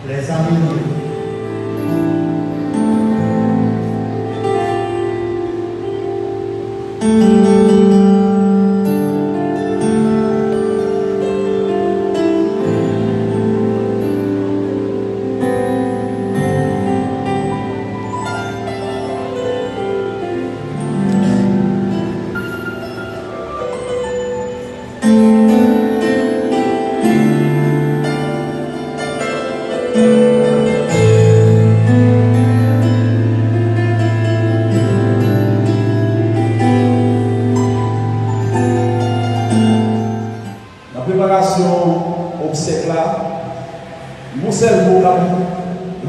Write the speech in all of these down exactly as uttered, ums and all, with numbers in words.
Lèzanmi, nan preparasyon obsèk la, yon sèl mo k ap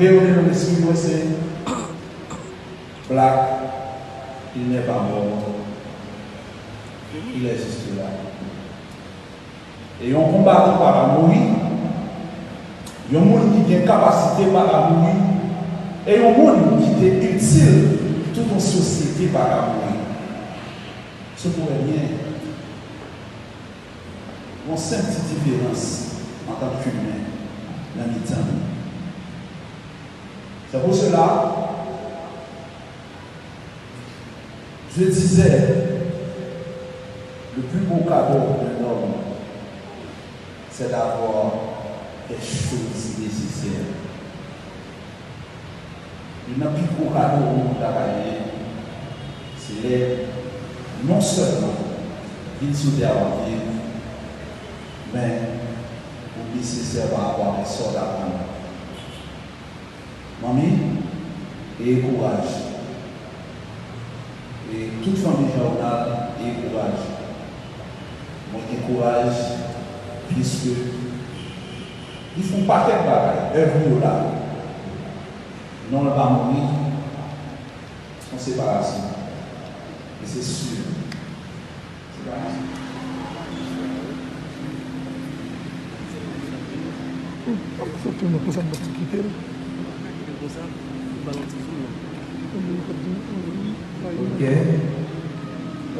reyone nan lespri mwen se Black, il n'est pas mort, il est juste là. E yon konbatan pa ka mouri, yon moun ki gen kapasite pa ka mouri, e yon moun ki te itil tout yon sosyete pa ka mouri. Se pou wè byen, yon senp ti diferans antank imen nan mitan nou. C'est pour cela, je disais, le plus beau cadeau d'un homme, c'est d'avoir des choses nécessaires. Youn nan pi gwo kado yon moun ta ka genyen, se lè non sèlman vin sou tè a w ap viv, men ou nesesè pa rapò avèk sa w t aprann. Manmi, e kouraj. E tout fanmi Jean Ronald, e kouraj. Mwen gen kouraj, piske li fè yon pakèt bagay, èv li yo la. Non l pa mouri, se yon separasyon. E se si. Ap soti non konsa m ap kite l. Ok.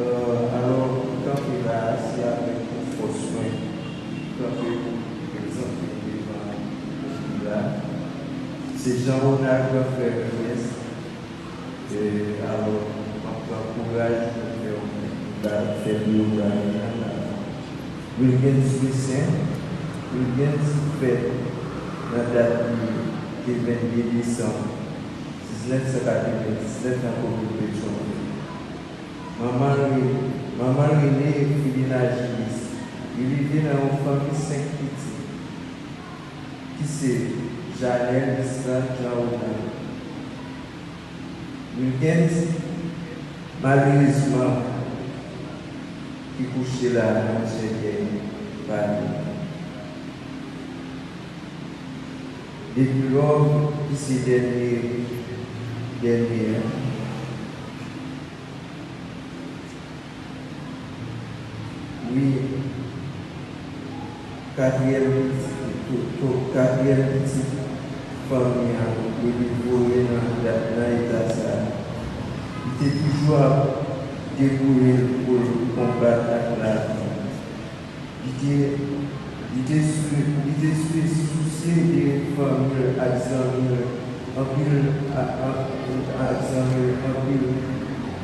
Euh, alò, m kanpe la, se avèk tout fòs mwen. M kanpe pou egzanp mwen devan peyi la. Se Jean Ronald Granfrè Wilgens. E, alò, m ap pran kouraj pou fè yon, pou ta fè biwo gravy an la. Wilgens Lucien, Wilgens fèt nan dat li te vennde desanm diznèf san katrevendiznèf nan komin Petyonvil. Manman l re-, manman l rele Filina Jilis. Li leve nan yon fanmi senk pitit, ki se Janèl, Lisandre, Jean Ronald. Wilgens, malerezman, ki kouche la nan sèkèy pa nou. Depi lò, ki se dènye, dènye an. Wi, katriyèm pitit, to, to, katriyèm pitit fanmi an, yo te voye nan, nan eta sa a. Li te toujou ap debouye l pou l konbat ak lavi. Li te, li te sou, li te sou, sousye de fanmi l ak zanmi l anpil, a, a, ak zanmi l anpil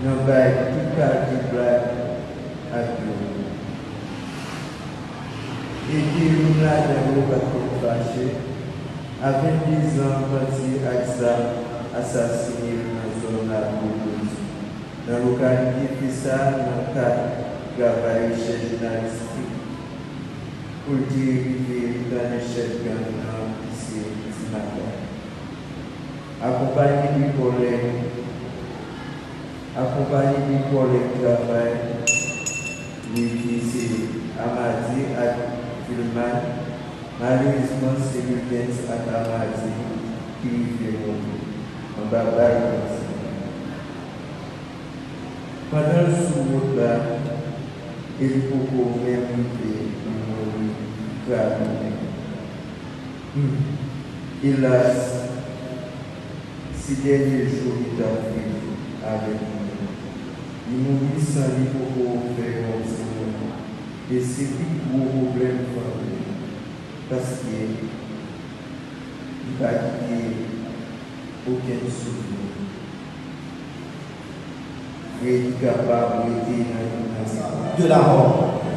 nan bay tout kalite blag ak yo. E ke youn ladan yo pa t konn fache. A vennde zan, bandi ak zam asasine l nan zòn Lago Douz, nan lokalite Fesa, nan kad travay rechèch jounalistik, pou l te rive li tande chèf gang nan ki se Ti Maka. Akonpaye de kòlèg, akonpaye de kòlèg travay li ki se Amadi ak Vilmay, malerezman se Wilgens ak Amadi ki rive mouri anba bal bandi. Pandan l sou wout la, e li poko menm rive, li mouri kraponnen. Humm, elas, si dènye jou li t ap viv avèk nou, li mouri san li poko fè yon timoun, e se pi gwo pwoblèm fanmi an, paske li Pa kite okenn souvni vre ki kapab rete nan yon de la mort.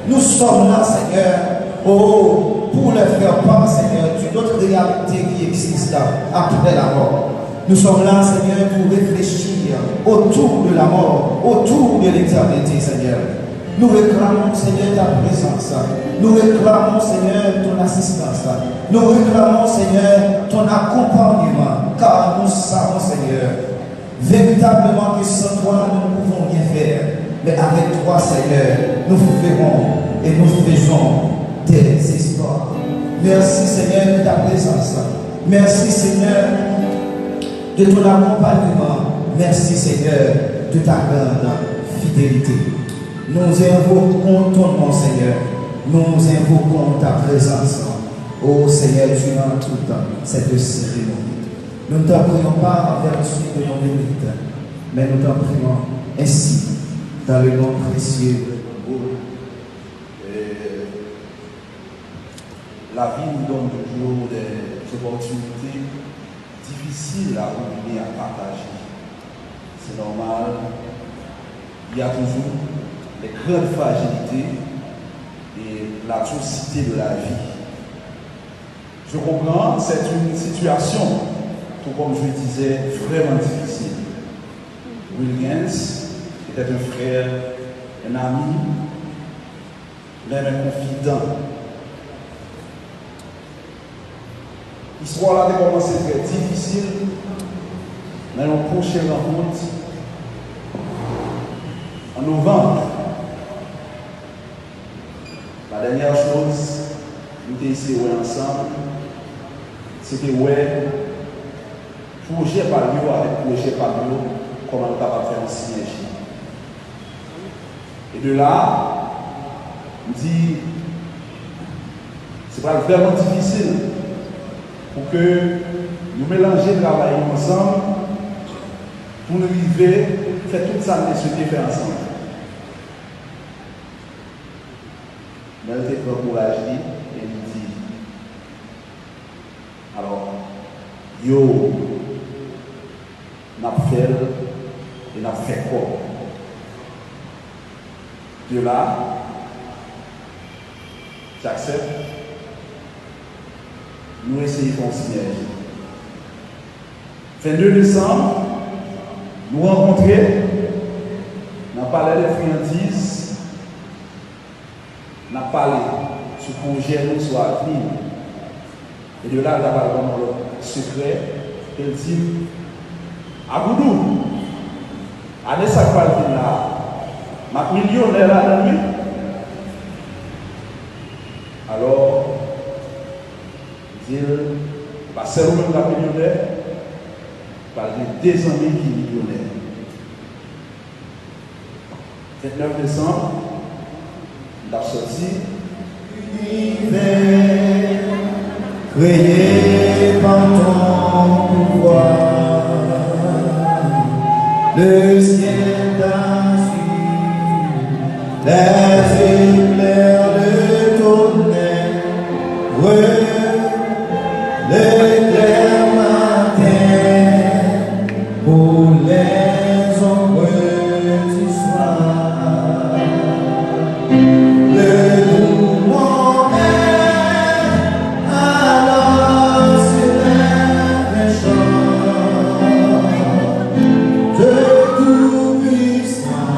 Nous sommes là, Seigneur, oh, pour leur faire part, Seigneur, d'une autre réalité qui existe après la mort. Nous sommes là, Seigneur, pour réfléchir autour de la mort, autour de l'éternité, Seigneur. Nous réclamons, Seigneur, ta présence. Nous réclamons, Seigneur, ton assistance. Nous réclamons, Seigneur, ton accompagnement, car nous savons, Seigneur, véritablement que sans toi, nous ne pouvons rien faire. Mais avec toi, Seigneur, nous ferons et nous faisons des exploits. Merci, Seigneur, de ta présence. Merci, Seigneur, de ton accompagnement. Merci, Seigneur, de ta grande fidélité. Nous invoquons ton nom, Seigneur. Nous invoquons ta présence. Ô Seigneur, tu es en tout temps. C'est de serrer nos vies. Nous ne t'en prions pas en vertu de nos mérites, mais nous t'en prions ainsi, dans le nom précieux. Euh, la vie nous donne toujours des opportunités difficiles à ruiner, à partager. C'est normal. Il y a toujours les grandes fragilités et l'atrocité de la vie. Je comprends, c'est une situation, tout comme je disais, vraiment difficile. Wilgens était un frère, un ami, menm un confident. Istwa la te kòmanse trè difisil nan yon pwochen rankont an novanm. La dènyè choz nou te eseye wè ansanm, se te wè pwojè pa l yo avèk pwojè pa m yo, kòman nou kapab fè yon sinèji. E de la, m di, se pral vrèman difisil pou ke nou melanje travay nou ansanm, pou n rive fè tout sa n te swete fè ansanm. Men l te pran kouraj li e li di, alò, yo, n ap fè l e n ap fè kòb. De la, Jackson, nou eseye fè yon sinèji. Vennde desanm, nou rankontre nan Palais des Friandises, n ap pale sou pwojè nou, sou avni nou. E de la, l ta pral ban m yon lòt sekrè, e l di m, Agoudou, ane sa k pral vin la a, m ap milyonè ladan l, wi. Alò, m di l, se pa sèl ou menm k ap milyonè, pral gen de zanmi ki milyonè. Vennèf desanm, n t ap sòti. Univers créé par ton pouvoir, le ciel d'azur, les éclairs, le tonnerre, le clair matin, pour les ombres du soir. Le doux moment, alors sur les champs de Tout-Puissant.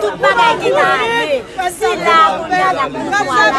Tout bagay ki ta ale. Se la kounye a n ap pran la.